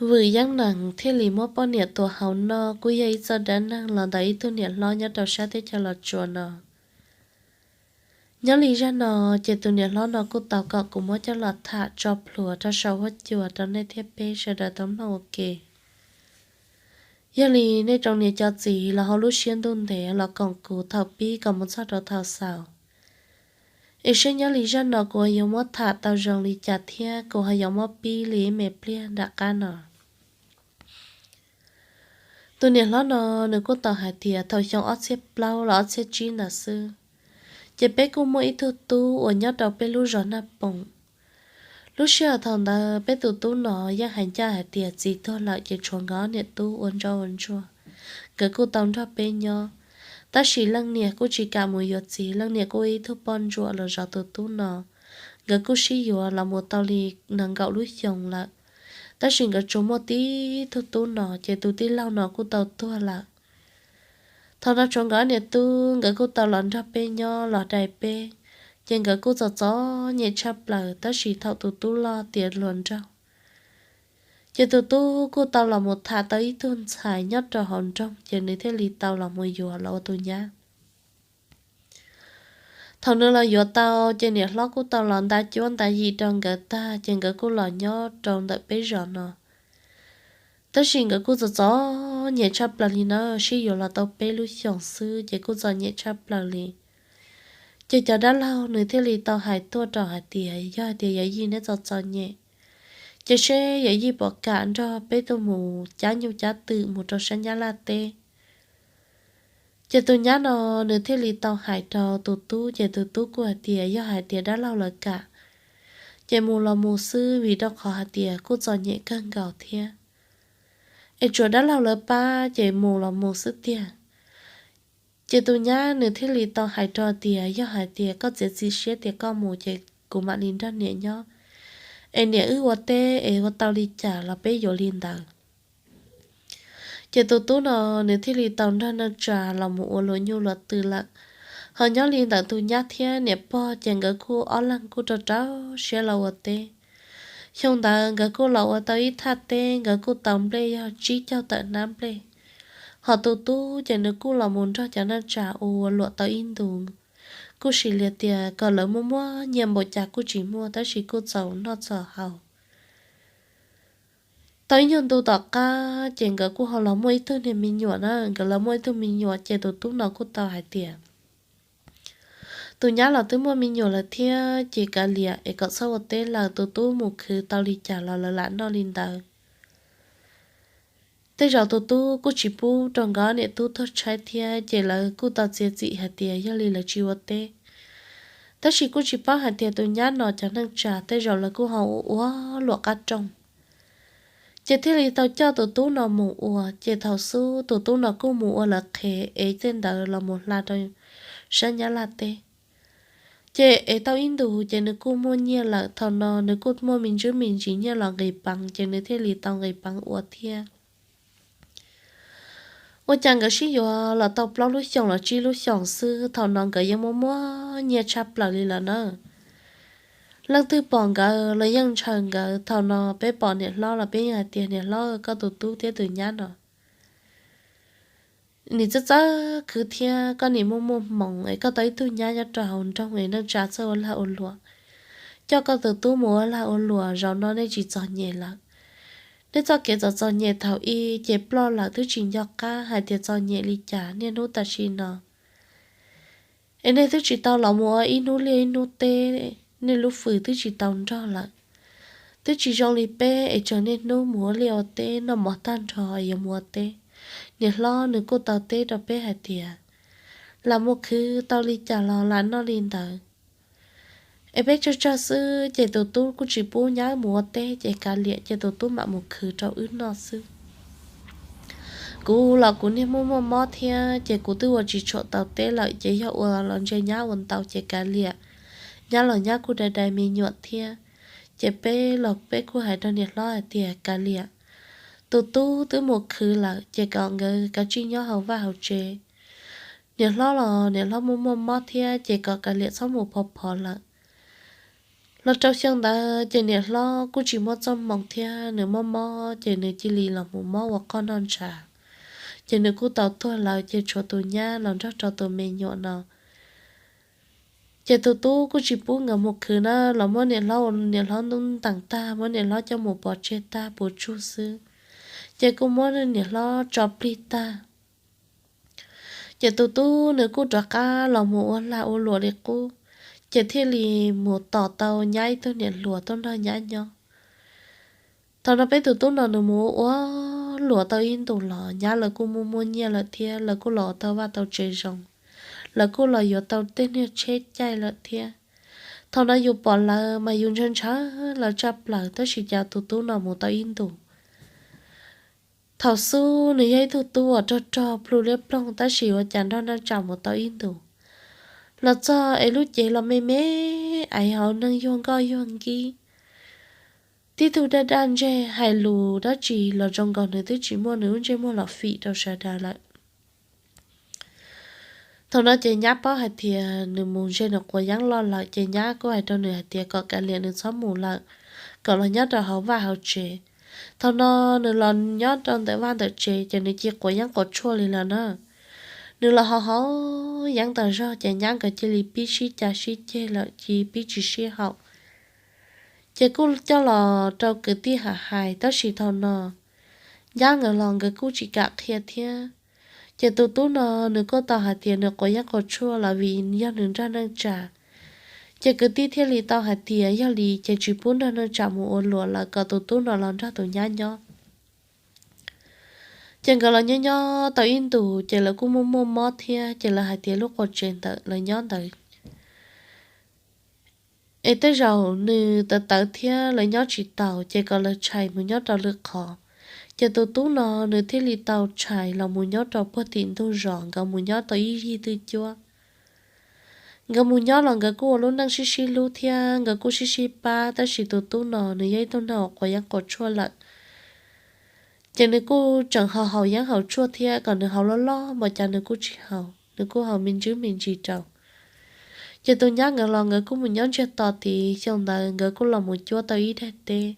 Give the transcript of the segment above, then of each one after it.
Vwm Yeeb Nees thiaj li muab poj niam tua hauv noj kuj yog ib txoj dab neeg los ntawm ib tug niam hlob nyob rau sab teb chaws Los Tsuas no. Nyob li zaj no, ces tus niam hlob no kuj tau kom kuv muab coj los tham tso plhuav rau saum huab cua rau nej thiab peb sawv daws tau mloog ua ke. Yog li nej tsoom niam cov txiv los hauv lub siab ntuj ntev los koom kuv thaum pib kom mus txog rau thaum xaus, es seb nyob li zaj no kuv yuav muab tham tau zoo li cas thiab kuv ho yuav muab pib li ib me pliag nram qab no. Tus niam hlob no nws kuj tau hais tias thaum xyoo ob txhiab plaub los ob txhiab tsib ntawd xwb, ces peb kuj muaj ib tug tub uas nyob rau peb lub zos Naj Poom. Lub sij hawm thaum ntawd peb tus tub no yeej hais ncaj hais tias txiv tuag lawm ces tshuav nkawd niam tub ua ntsoj ua ntsuag, nkawd kuj tau nrog peb nyob. Tab sis leej niam kuj tsis kam mus yuav txiv, leej niam kuj ib tug poj ntsuam los zov tus tub no. Nkawd kuj sib yuav los mus tau li nees nkaum lub xyoo lawm, tab sis nkawd tsuas muaj tib tug tub no ces tus tij laug no kuj tau tuag lawm. Thaum no tshuav nkawd niam tub, nkawd kuj tau los nrog peb nyob los dai peb, ces nkawd kuj txom txom nyem tshaj plaws, tab sis thaum tus tub loj tiav hluas nraug, ces tus tub kuj tau los mus tham tau ib tug ntxhais nyob rau hauv nroog, ces nws thiaj li tau los mus yuav los ua tus nyab. Thaum nws los yuav tau, ces niam hlob kuj tau los nta cuab nta yim rau nkawd tag, ces nkawd kuj los nyob rau ntawm peb zos no. Tab sis nkawd kuj txom txom nyem tshaj plaws li na, sib yuav los tau peb lub xyoos xwb ces kuj txom nyem tshaj plaws li. Ces cov dab laug nws thiaj li tau hais tuaj rau hais tias yog hais tias yawm yij neb txom txom nyem, ces seb yawm yij puas kam nrog peb tuaj mus cab nyuj cab twm mus rau sab Nyab Laj teb. Ces tus nyab no nws thiaj li tau hais rau tus tub, ces tus tub kuj hais tias yog hais tias dab laug lawv kam, ces mus los mus xwb, vim rau qhov hais tias kuj txom nyem kawg nkaus thiab, es tsuas dab laug lawv pab ces mus los mus xwb tiag. Ces tus nyab nws thiaj li tau hais rau tias yog hais tias koj txiav txim siab tias koj mus ces kuv mam li nrog niam nyob, es niam wb ua teb es ua tau li cas los peb yuav li ntawd. Ces tus tub no nws thiaj li tau nrog neej tsa los mus ua luam nyuj luam twm lawm. Ho nyob li ntawm tus nyab thiab niam pog ces nkawd kuj ob leeg kuj rau rau siab los ua teb. Xyoo ntawd nkawd kuj los ua tau ib thaj teb, nkawd kuj tau nplej yog tsib caug tawm hnab nplej. Ho tus tub ces nws kuj los mus nrog cov neej tsa ua luam tau ib ntus, kuj sim li tias kom lawv muaj muaj nyiaj npaum cas kuj tsis muaj, tab sis kuj txaus noj txaus haus. Tau ib nyuag ntu tom qab ces nkawd kuj ho los muaj ib tug niag me nyuam na, nkawd los muaj ib tug me nyuam ces tus tub no kuj tau hais tias tus nyab los twb muaj me nyuam lawm thiab, ces kav liam es kom txhob ua teb lawm, tus tub mus khwv tau li cas los lawv lam noj li ntawd. Tej zaum tus tub kuj tsis pub rau nkawd niam tub tuag tshaib thiab, ces lawv kuj tau txiav txim hais tias yog li lawv tsis ua teb. Tab sis kuj tsis paub hais tias tus nyab no cov neej tsa tej zaum lawv kuj ho ua ua luam qab rooj, ces thiaj li tau coj tus tub no mus ua. Ces thaum xub tus tub no kuj mus ua lawv qhev es tej ntawd los mus hla rau sab Nyab Laj teb. Ces es tau ib ntus ces nws kuj muaj nyiaj lawm, thaum no nws kuj muaj me ntsis me ntsis nyiaj los nqis peev, ces nws thiaj li tau nqis peev ua thiab. Ua cas nkawd sib yuav los tau plaub lub xyoos los tsib lub xyoos xwb, thaum no nkawd yeej muaj muaj nyiaj tshaj plaws li lawm na. Leej twg pom nkawd los yeej ntshaw nkawd. Thaum no peb pom niam hlob los peb yeej hais tias niam hlob, koj tus tub thiab tus nyab no nim txawj txawj khwv thiab koj nim muaj muaj hmoov es koj tau ib tug nyab nyob rau hauv nroog es neej tsa txawj ua lag ua luam, coj koj tus tub mus ua lag ua luam, zaum no nej tsis txom nyem lawm. Nej txoj kev txom txom nyem thaum ub ces ploj lawm twb tsis nco qab hais tias txom nyem li cas niaj hnub tam sim no. Es nej twb tsis tau los mus ua ib hnub liaj ib hnub teb, nej lub fwm twb tsis tau nrog lawm. Twb tsis zoo li peb es tseem niaj hnub mus ua liaj ua teb, noj mov tag nrho yuav mus ua teb. Niam hlob nws kuj tau teb rau peb hais tias lam mus khwv tau li cas los lam noj li ntawd. Es peb tsawg tsawg xwb ces tus tub kuj tsis pub nyab mus ua teb ces kav liam ces tus tub mam mus khwv rau wb noj xwb. Kuv los kuv niag muaj muaj mob thiab ces kuv twb ua tsis tshua tau teb lawm, ces yog ua los ntse nyab ua ntau ces kav liam. Nyab los nyab kuj dai dai me nyuam thiab. Ces peb los peb kuj hais rau niam hlob hais tias kav liam, tus tub twb mus khwv lawm ces kom nkawd kav tsij nyob hauv vaj hauv tsev. Niam hlob los niam hlob muaj muaj mob thiab ces kom kav liam txhob mus phov phov lawm. Los rau xyoo ntawd ces niam hlob kuj tsis muaj txoj hmoo thiab, nws mob mob ces nws cia li los mus mob ua qoj noj ntshav. Ces nws kuj tau tuag lawm, ces tshuav tus nyab los nrog rau tus me nyuam no. Ces tus tub kuj tsis pub nkawd mus khwv na, los muab niam hlob, niam hlob ntees tag, muab niam hlob coj mus pov tseg tag puv tsuj xwb. Ces kuj muab niam hlob tso plig tag. Ces tus tub nws kuj rov qab los mus ua lag ua luam li qub, ces thiaj li mus tos tau nyab ib tug niam hluas tuaj nrog nyab nyob. Thaum no peb tus tub no nws mus ua luam tau ib ntus los nyab lawv kuj muaj muaj nyiaj lawm thiab, lawv kuj los tau vaj tau tsev zoo, lawv kuj los yuav tau tej niag tsheb caij lawm thiab. Thaum no yus pom lawv mas yus ntshaw ntshaw lawv tshaj plaws, tab sis cas tus tub no mus tau ib ntus Thaum xub nws yog ib tug tub uas rog rog plhu liab ploog, tab sis ua cas nrog neej tsa mus tau ib ntus los txog es lub cev los me me, aiv hauv neeg yuag nkoj yuag nkib, tib tug daj daj ntseg, hais lus dab tsi los zoo nkaus nws twb tsis muaj nws lub ntsej muag los fim rau sawv daws lawm. Thaum no ces nyab paub hais tias nws mus ntshe nws quav yeeb loj lawm, ces nyab kuj hais rau nws hais tias kom kav liam nws txhob mus lawm, kom los nyob rau hauv vaj hauv tsev. Thaum no nws los nyob rau ntawm vaj ntawm tsev ces nws cia quav yeeb quav tshuaj li lawm na. Nws los haus haus yeeb tas zog ces nyab nkawd cia li pib sib cav sib ceg lawm, cia li pib tsis sib haum. Ces kuj coj los rau kwv tij hais hais, tab sis thaum no nyab nkawd los nkawd kuj tsis kam qhia thiab. Ces tus tub no nws kuj tau hais tias nws quav yeeb quav tshuaj los vim yog nws nrog neej tsa. Ces kwv tij thiaj li tau hais tias yog li ces tsis pub nrog neej tsa mus ua luam lawm, kom tus tub no los nrog tus nyab nyob. Ces nkawd los nyob nyob tau ib ntus ces lawv kuj muaj muaj mob thiab, ces lawv hais tias lub qua tsev ntawm lawv nyob ntawd es tej zaum nws tawv tawv thiab lawv nyob tsis taus, ces kom lawv tshais mus nyob rau lwm qhov. Ces tus tub no nws thiaj li tau tshais los mus nyob rau puag tim ntug zos, nkawd mus nyob tau ib yig twj cuab. Nkawd mus nyob los nkawd kuj ua lub neej sib sib hlub thiab nkawd kuj sib sib pab, tab sis tus tub no nws yog ib tug neeg uas quav yeeb quav tshuaj lawm. Ces nws kuj tseem haus haus yeeb haus tshuaj thiab, kom nws haus loj loj npaum cas nws kuj tsis haus, nws kuj haus me ntsis me ntsis rau. Ces tus nyab nkawd los nkawd kuj mus nyob ntsiag to tid, xyoo ntawd nkawd kuj los mus cuab tau ib daim teb.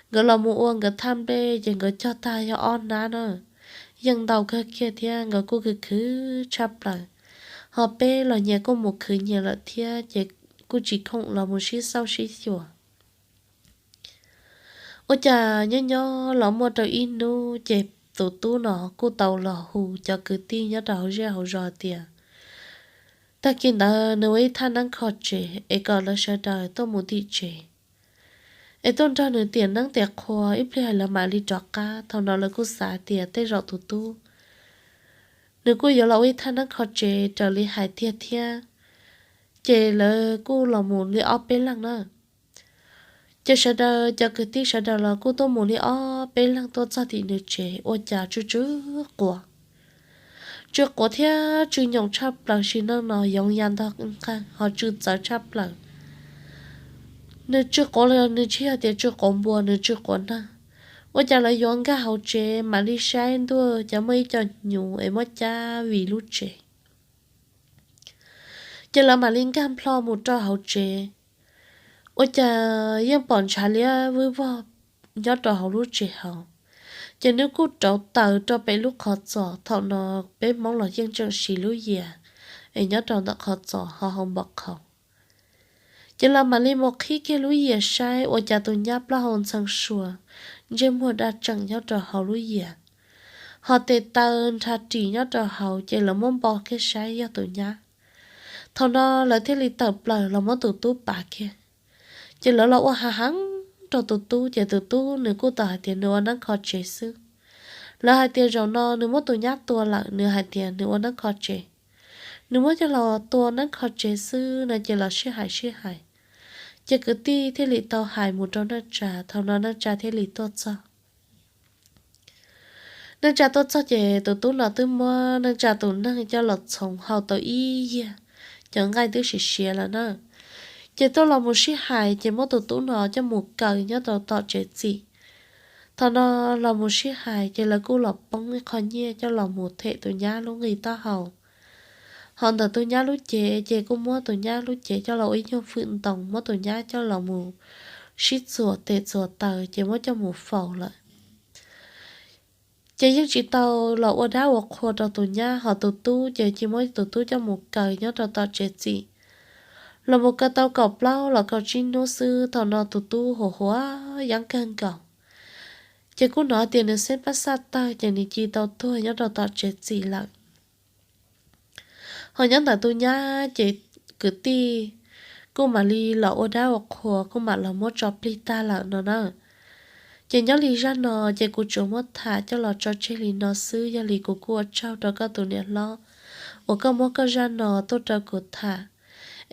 Nkawd los mus ua nkawd thaj nplej ces nkawd cog tag yog ob hnab na, yeej ntau kawg kiag thiab nkawd kuj khwv khwv tshaj plaws. Ho peb los nyias kuj mus khwv nyias lawm thiab ces kuj tsis khoom los mus sib xauj sib xyuas. Ua cas nyob nyob los muaj rau ib hnub ces tus tub no kuj tau los hu cov kwv tij nyob rau hauv zej hauv zos tias tag kis ntawd nws ua ib thaj neeb kho tsev es kom lawv sawv daws tuaj mus tim tsev es tuaj nrog nws tiam neeb tiam qhua, ib pliag lawv mam li rov qab. Thaum no lawv kuj xav tias tej zaum tus tub nws kuj yuav los ua ib thaj neeb kho tsev raws li hais tiag thiab, ces lawv kuj los mus li ob peb leeg na. Ces sawv daws cov kwv tij sawv daws los kuj tuaj mus li ob peb leeg tuaj txog tim nws tsev, ua cas tsw tsw quav, tsw quav thiab tsw nyoos tshaj plaws, sim neej no yoov ya ntog nqeeg ho tsw txawv tshaj plaws. Nws tsw quav los nws tsis yog tias tsw quav npua, nws tsw quav neeg. Ua cas lawv yuav nkag hauv tsev mam li saib ntuj cas muaj ib co hnyuv es muab cab vim lub tsev. Ces lawv mam li nkag nplho mus rau hauv tsev, ua cas yeej pom ntshav liab vwj vog nyob rau hauv lub tsev hauv. Ces nws kuj rauv taws rau pem lub qhov txos, thaum no peb Hmoob los yeej tseem siv lub yias es nyob rau ntawm qhov txos ho hau npos qhauv. Ces lawv mam li mus qhib kiag lub yias saib, ua cas tus nyab plaub hau ntxhee sua, ntsej muag daj tseem nyob rau hauv lub yias, ho tes taw nrha ris nyob rau hauv, ces lawv muab npo kiag saib yog tus nyab. Thaum no lawv thiaj li tawm plaws los muab tus tub pav kiag. Ces lawv los ua hav heev rau tus tub, ces tus tub nws kuj tau hais tias nws ua neeb kho tsev xwb. Lawv hais tias zaum no nws muab tus nyab tua lawm, nws hais tias nws ua neeb kho tsev. Nws muab coj los tua neeb kho tsev xwb no ces los sib hais sib hais. Ces kwv tij thiaj li tau hais mus rau neej tsa, thaum no neej tsa thiaj li tuaj txog. Neej tsa tuaj txog ces tus tub no twb muab neej tsa tus neeg coj los txhoov hau tau ib yiag, cov nqaij twb siav siav lawm na. Ces tuaj los mus sib hais ces muab tus tub no coj mus kaw nyob rau tom tsev txim. Thaum no los mus sib hais ces lawv kuj los poob ib qho nyiaj coj los mus them tus nyab lub nqi taub hau. Ho ntawm tus nyab lub cev ces kuj muab tus nyab lub cev coj los ua ib nyuag fwm ntoo, muab tus nyab coj los mus sib txuas tes txuas taw ces muab coj mus faus lawm. Ces yeej tsis tau los ua dab ua qhua rau tus nyab, ho tus tub ces cia muab tus tub coj mus kaw nyob rau tom tsev txim. Los mus kaw tau kaum plaub los kaum tsib hnub xwb, thaum no tus tub huam huam yeeb kawg nkaus. Ces kuj hnov tias nws xeeb pab xaj tawg ces nws cia tau tuag nyob rau tom tsev txim lawm. Ho nyob ntawm tus nyab ces kwv tij kuj mam li los ua dab ua qhua, kuj mam los muab tso plig tag lawm no na. Ces nyob li zaj no ces kuv tsuas muab tham coj los tso tseg li no xwb. Yog li kuv kuj ua tsaug rau koj tus niam hlob uas koj muab koj zaj no tuaj rau kuv tham.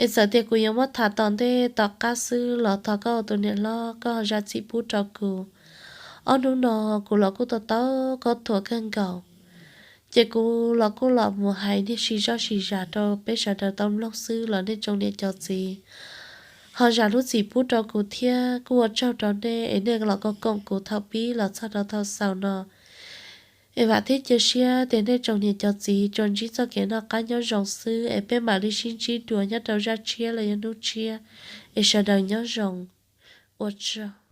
Es txawm tias kuv yuav muab tham tom ntej tom qab xwb los thov koj tus niam hlob koj ho zam txim pub rau kuv. Ob hnub no kuv los kuj tau taub koj thuam kawg nkaus. Ces kuv los kuj los mus hais niag sib zoj sib zam rau peb sawv daws tau mloog xwb los nej tsoom niam cov txiv ho zam lub txim pub rau kuv thiab. Kuj ua tsaug rau nej es nej los koom kuv thaum pib los txog rau thaum xaus no. Es vam thiab cia siab tias nej tsoom niam cov txiv tsuas ntsib txoj kev noj qab nyob zoo xwb, es peb mam li sib ntsib dua nyob rau zaj tshiab los yog hnub tshiab. Es sawv daws nyob zoo, ua tsaug.